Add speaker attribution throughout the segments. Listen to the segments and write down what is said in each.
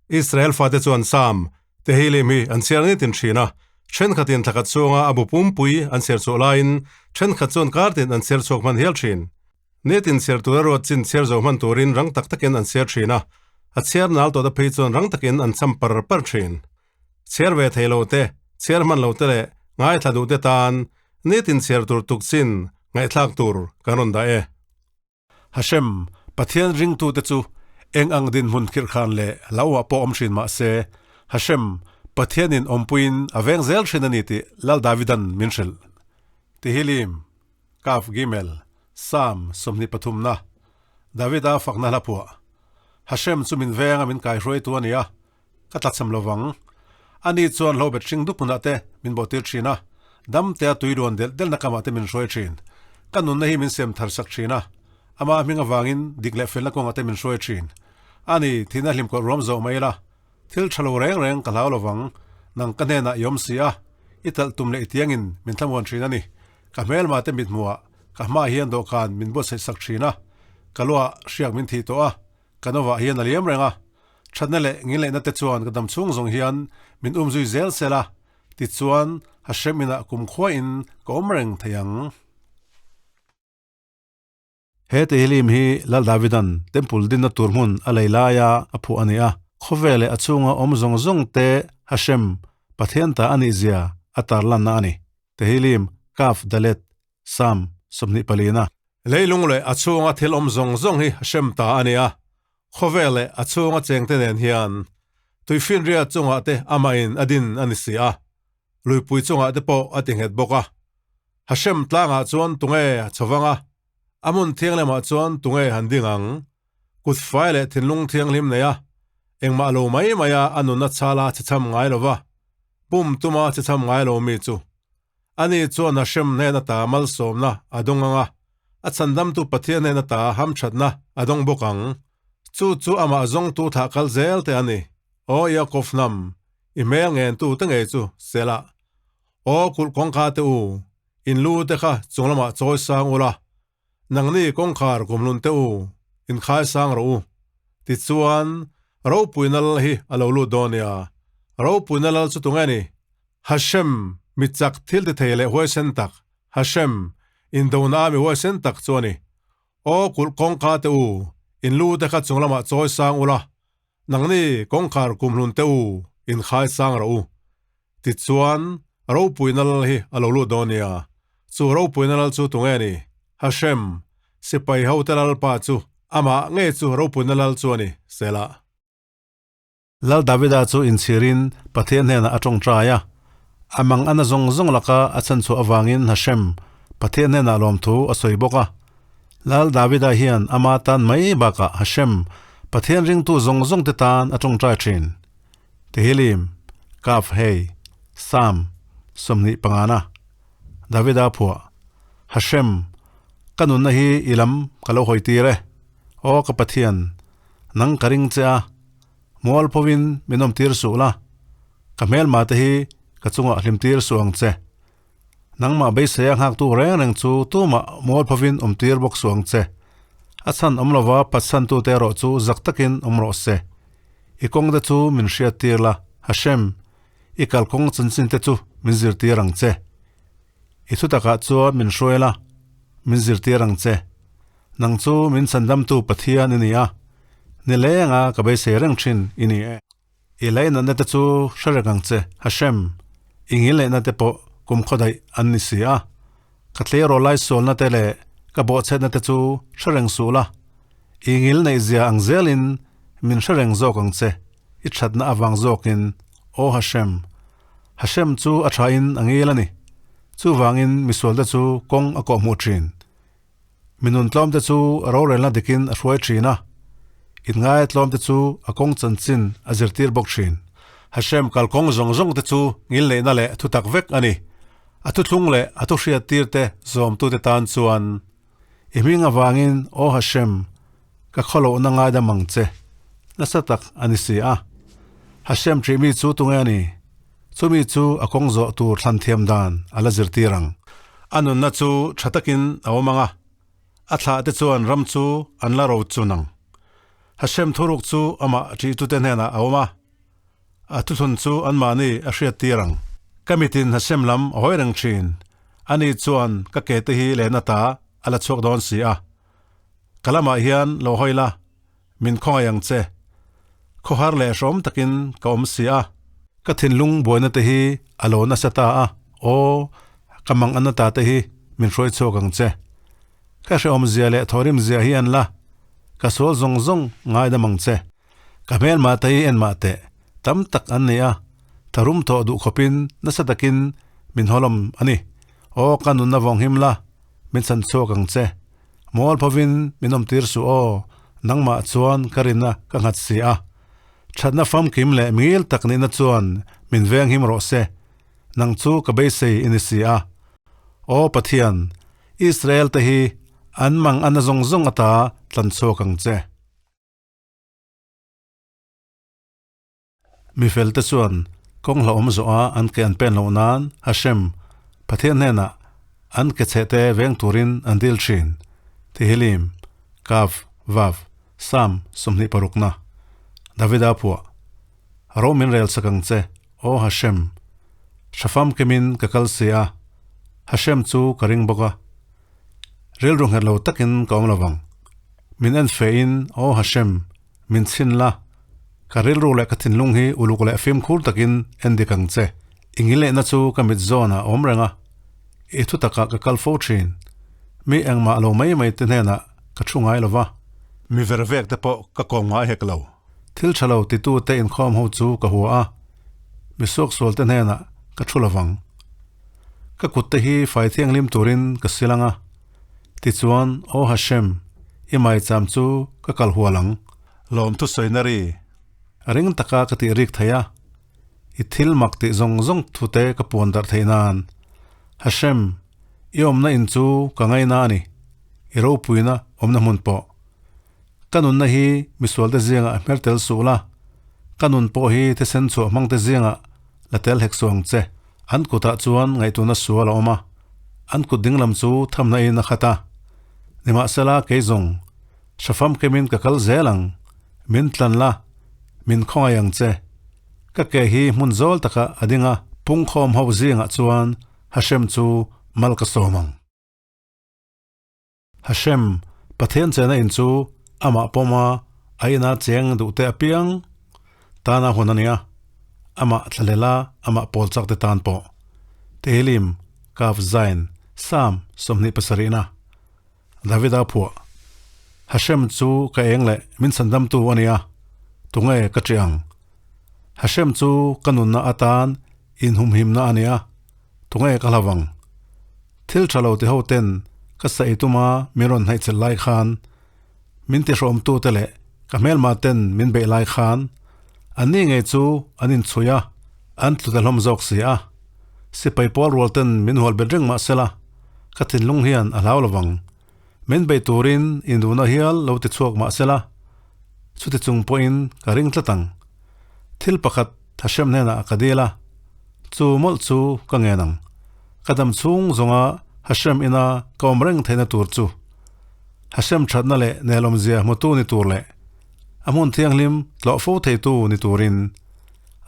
Speaker 1: Israel fate chuan Sam, Tehillim hi an chhiar nitin thin a, thenkhatin thlakhat chhunga a bu pumpui an chhiar chhuah laiin thenkhat chuan kartin an chhiar chhuak hman hial thin. Nitin chhiar tura ruat chin chhiar zo hman turin rang tak takin an chhiar thin a, a chhiar nal tawhte phei chuan rang takin an cham par par thin. Chhiar ve thei lo te, chhiar hman lo te leh ngaithla duh te tan nitin chhiar tur tuk chin ngaihthlak tur kan rawn dah e.
Speaker 2: Hashem, Pathian ringtute chu eng ang dinhmun khirhkhan leh hlauhah pawh awm hrin mah se, Hashem, Pathianin awmpuiin a veng zel hrin a ni tih Lal Davidan min hrilh. Tehillim, Kaf Gimel, Psalm 23na, Davida fakna hla phuah. Hashem chu min venga min kaihruaitu a ni a, ka tlachham lo vang. Ani chuan hlobet hring dup hmunah te min bawhtir thin a, damtea tui ruan delh delhna kamah te min hruai thin. Ka nunna hi min sem thar sak thin a, ama hming avangin dik leh felna kawngah te min hruai thin. Ani, thihna hlimkawlh ruam zawh mai ila, thil tha lo reng reng ka hlau lo vang, nang ka hnenah i awm si a, i talh tum leh i tiangin min thlamuan thin a ni. Ka hmelma te mithmuhah ka hmaah hian dawhkan min buatsaih sak thin a, ka luah hriak min thih tawh a, Ka novah hian a liam reng a, thatna leh ngilneihna te chuan ka dam chhung zawng hian min um zui zel sel a, tichuan Hashem inah kumkhua in ka awm reng thei ang.
Speaker 1: He Tehillim hi Lal Davidan Temple dinna tur hmun a lei laia a phuah a ni a, khawvel leh a chhunga awm zawng zawng te Hashem, Pathian ta a nih zia a tarlanna a ni. Tehillim, Kaf Dalet, Psalm 24. Leilung leh a chhunga thil awm zawng zawng hi hrem ta a ni a, khawvel leh a chhunga chengte nen hian tuifinriat chungah te amahin a din a ni si a, luipui chungah te pawh a ti nghet bawk a. Hashem tlangah chuan tunge a chho vang a, a hmun thianghlimah chuan tunge han ding ang? Kut fai leh thinlung thianghlim nei a, engmah lo mai maia a nunna chhala chhechham ngai lo va, pum tuma chhechham ngai lo mi chu Ani chuan Hashem hnen ata malsawmna a dawng ang a, a chhandamtu Pathian hnen ata hamthatna a dawng bawk ang. Chu chu amah zawngtu thlah kal zel te a ni. Aw Yaakov hnam, i hmel ngentu te ngei chu Selah. Aw kulh kawngka te u, in lu te kha chung lamah chawi sang ula, Nangni kawngkhar kumhlun te u, inkhai sang rawh u. Tichuan, ropuina lal hi a lo lut dawn nia. Ropuina lal chu tunge ni? Hashem, mi chak thil ti thei leh huaisen tak, Hashem, indona a mi huaisen tak chu a ni. Aw kulh kawngka te u, in lu te kha chung lamah chawi sang ula, nangni kawngkhar kumhlun te u, inkhai sang rawh u. Tichuan, ropuina lal hi a lo lut dawn nia. Chu ropuina lal chu tunge ni? Hashem, sipai hote lalpa chu amah ngei chu ropuina lal chu a ni, Selah.
Speaker 2: Lal Davida chu inchhirin Pathian hnenah a tawngtai a. A mang ana zawng zawng laka a chhanchhuah avangin Hashem, Pathian hnenah lawmthu a sawi bawk a. Lal Davida hian ama tan mai bakah Hashem, Pathian ringtu zawng zawngte tan a tawngtai thin. Tehillim, Kaf Hei, Psalm 25na, Davida phuah, Hashem, ka nunna hi i lam ka lo hawi tir e, Aw ka Pathian, nang ka ring che a, mual phovin min awm tir suh la, ka hmelma te hi ka chungah hlim tir suh ang che. Nangmah beiseia nghaktu reng reng chu tumah mual phovin awm tir bawk suh ang che. A chhan awm lova phatsantu te erawh chu zak takin awm rawh se. I kawng te chu min hriat tir la, Hashem, i kalkawng chanchin te chu min zirtir ang che. I thutakah chuan min hruai la, min zirtir ang che. Nang chu min chhandamtu Pathian i ni a, ni lenga ka beisei reng thin i ni e. I leinatna te chu hre reng ang che, Hashem, i ngilneihna te pawh kum khawdaih an ni si a. Ka tleirawl lai sualna te leh ka bawhchhetna te chu hre reng suh la, i ngilneih zia ang zelin min hre reng zawk ang che, i thatna avang zawkin, Aw Hashem. Hashem chu a thain a ngil a ni. Chuvangin misualte chu kawng a kawhhmuh thin. Mi nun tlawmte chu rorelna dikin a hruai thin a, inngaia tlawmte chu a kawng chanchin a zirtir bawk thin. Hashem kalkawng zawng zawngte chu ngilneihna leh thutak vek a ni. A thuthlung leh a thuhriattirte zawmtute tan chuan, I hming avangin, Aw Hashem, ka khawlohna ngaidam ang che, nasa tak a ni si a. Hashem ṭihmi chu tunge a ni? Chumi chu a kawng zawh tur thlan thiam dan a la zirtir ang.
Speaker 1: A nunna chu tha takin a awm ang a, a thlah te chuan ram chu an la ro chun ang. Hashem thuruk chu amah ṭihtute hnenah a awm a, a thuthlun chu anmahni a hriattir ang. Ka mitin Hashem lam a hawi reng ṭhin, ani chuan ka ke te hi lehna ta a la chhuak dawn si a. Ka lamah hian lo hawi la, min khawngaih ang che. Khawhar leh hrawm takin ka awm si a. Ka thinlung buaina te hi a lo nasa ta a, aw, ka mang anna ta te hi min hruai chhuak ang che. Ka hrehawmzia leh thawhrimzia hi an la, ka sual zawng zawng ngaidam ang che. Ka hmelmah te hi enmah teh tam tak an ni a, tharum thawh duh khawpin nasa takin min hawlawm a ni. Aw ka nunna vawng him la, min chhan chhuak ang che. Mawl phovin min awmtir suh aw, nangmah chuan ka rinna ka nghat si a. Thatna famkim leh mingil tak nihna chuan min veng him rawh se, nang chu ka beisei i ni si a. Aw Pathian, Israel te hi an mang ana zawng zawng ata tlan chhuak ang che. Mi felte chuan kawng hlauhawm zawha an ke an pen loh nan Hashem, Pathian hnenah an ke chhehte veng turin an dil thin. Tehillim, Kav, Vav, Sam 26 na, Davida phuah, Ro min rel sak ang che, Aw Hashem, Shafam kemin ka kal si a, Hashem chu ka ring bawk a. Rilru nghet lo takin ka awm lo vang. Min en fehin, Aw Hashem, min chhin la, ka rilru leh ka thinlung hi uluk leh fimkhur takin en dik ang che. I ngilehna chu ka mit zawnah a awm reng a, i thu takah ka kal fo thin. Mi engmah lo mai mai te hnenah ka thu ngai lo va. Mi vervek te pawh ka kawm ngai hek lo. Thil tha lo titute inkhawm ho chu ka hua a, mi suaksualte hnenah ka thu lovang. Ka kutte hi fai thianghlim turin ka sil ang a, tichuan, Aw Hashem, i maicham chu ka kal hual ang. Lawm thusawina ri ring taka ka tih rik thei a, i thil mak tih zawng zawng thute ka puan darh theih nan. Hashem, i awmna in chu ka ngaina a ni, i ropuina awmna hmun pawh. Ka nunna hi misualte zingah hmer tel suh la, ka nun pawh hi thisen chhuah hmangte zingah la tel hek suh ang che. An kutah chuan ngaihtuahna sual a awm a, an kut dinglam chu thamna in a khat a. Nimahsela kei zawng, hra famkimin ka kal zel ang, min tlan la, min khawngaih ang che. Ka ke hi hmun zawl takah a ding a, pungkhawm ho zingah chuan Hashem chu mal ka sawm ang. Hashem, Pathian chena in chu amah pawma a ina cheng duhte apiang tana hun a nia, amah thlalela amah pawl chak te tan pawh. Tehillim, Kaf Zain, Psalm 27 na. Davida phuah. Hashem chu ka eng leh min chhandamtu a nia, tunge ka ṭih ang? Hashem chu ka nunna atan inhumhimna a nia, tunge ka hlau ang? Thil tha lo ti ho ten ka saih tuma min rawn hnaihchilh lai khan, min tihrawmtute leh ka hmelma ten min beih lai khan, anni ngei chu an inchhui a, an tlu ta hlawm zawk si a. Sipai pawl rual ten min hual bet reng mah sela, ka thinlung hian a hlau lovang. Min beih turin induhna hial lo ti chhuak mah sela, chuti chung pawhin ka ring tlat ang. Thil pakhat Hashem hnenah ka dil a, chu mawlh chu ka ngen ang. Ka dam chhung zawnga Hashem ina ka awm reng theihna tur chu Hashem thatna leh nelawmzia hmutu ni tur leh a hmun thianghlim tlawh fo theitu ni turin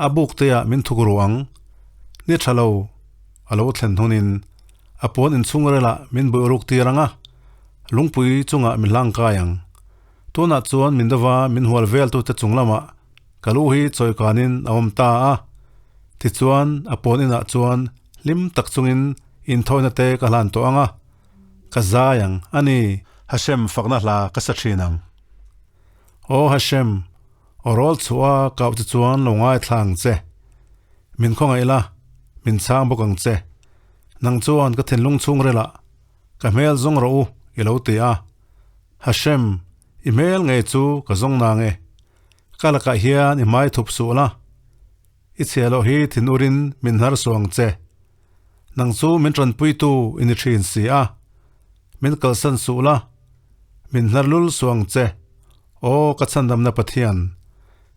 Speaker 1: a buk teah min thuk ru ang. Ni tha lo a lo thlen hunin a puan inchhung relah min buih ruk tir ang a, lungpui chungah min hlangkai ang. Tunah chuan min dova min hual veltute chung lamah Ka lu hi chawikanin a awm ta a, tichuan a pawn inah chuan hlim tak chungin inthawina te ka hlan tawh ang a, ka zai ang a ni. Hashem fakna hla ka sa thin ang. Aw Hashem, aw rawl chhuah a kauh che chuan lo ngaithla ang che. Min khawngaih la, min chhang bawk ang che. Nang chuan ka thinlung chhungrilah ka hmel zawng rawh u i lo ti a. Hashem, i hmel ngei chu ka zawng nang e. Ka lakah hian i hmai thup suh la, i chhia loh hi thinurin min hnar suh ang che. Nang chu min tanpuitu i ni thin si a, min kalsan suh la, min hnar lul suh ang che. Aw ka chhandamna Pathian,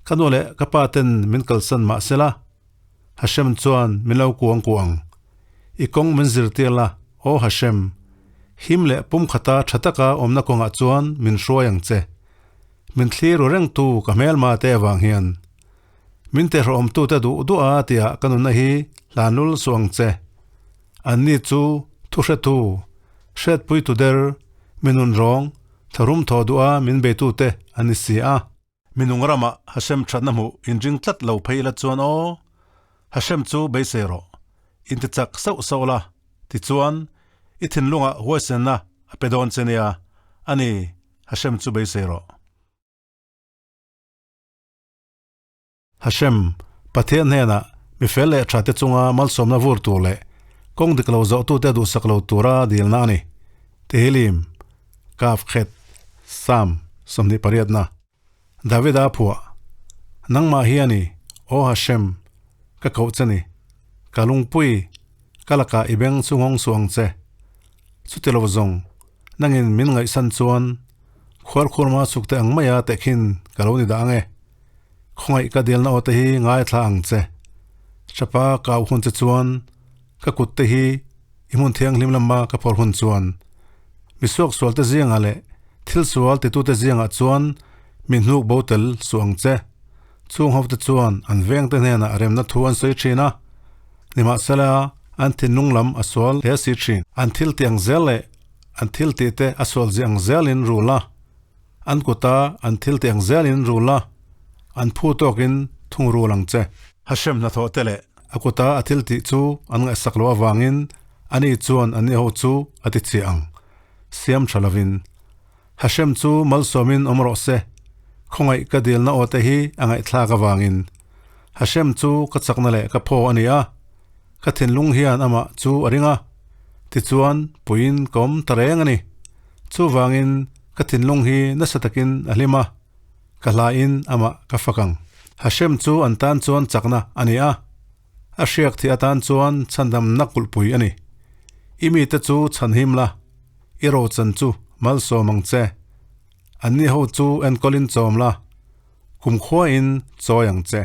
Speaker 1: ka nu leh ka pa ten min kalsan mah se la, Hashem chuan min lo kuang kuah ang. I kawng min zirtir la, aw Hashem, him leh pumkhata tha taka awmna kawngah chuan min hruai ang che. Min thlir ru reng tu ka hmelma te avang hian. Min tehrawhawm tu te duh duh a tia ka nunna hi hlanul suh ang che. Anni chu thu hretu, hriatpui tu der, mi nun rawng, tharum thaw duh a min beitu te an ni si a. Minung ramah Hashem thatna hmuh inring tlat lo phei ila chuan aw, Hashem chu beisei rawh, inti chak sauh sauh la, tichuan i thinlungah huaisenna a pe dawn che nia, a ni, Hashem chu beisei rawh. Hashem, Pathian hnenah mi fel leh tha te chunga malsawmna vur tur leh kawng dik lo zawhtute duhsak lo tura dilna a ni. Tehillim, Kaf Khet, Psalm 28na. Davida phuah, Nangmah hi a ni, Aw Hashem, ka koh che ni. Ka lungpui, ka lakah i beng chu nghawng suh ang che. Chuti lo zawng, nangin min ngaihsan chuan khuarkhurma chhukte ang maia tehkhin ka lo ni dah ang e. Khawngaih ka dilna aw te hi ngaithla ang che. Hrapa ka auh hun che chuan ka kut te hi i hmun thianghlim lama ka phawrh hun chuan mi suaksual te zingah leh thil sual titute zingah chuan mi hnuk bo tel suh ang che. Chung ho te chuan an veng te hnenah remna thu an sawi thin a, nimahsela an thinlung lam a sual hle si thin. An thil tih ang zel leh an thil tih te a sual zih ang zelin rul a. An kuta an thil tih ang zelin rul a, an phu tawkin thung rul ang che. Hashem hnathawh te leh a kuta a thil tih chu an ngaihsak loh avangin ani chuan anni ho chu a ti chiah ang, siam tha lovin. Hashem chu malsawmin awm rawh se, khawngaih ka dilna aw te hi a ngaihthlak avangin. Hashem chu ka chakna leh ka phaw a ni a, ka thinlung hian amah chu a ring a, tichuan puiin ka awm ta reng a ni. Chuvangin ka thinlung hi nasa takin a hlim a, ka hlaiin amah ka fak ang. Hashem chu an tan chuan chakna a ni a, a hriak thih atan chuan chhandamna kulhpui a ni. I mite chu chhanhim la, i rochan chu malsawm ang che. Anni ho chu enkawlin chawm la, kumkhuain chawi ang che.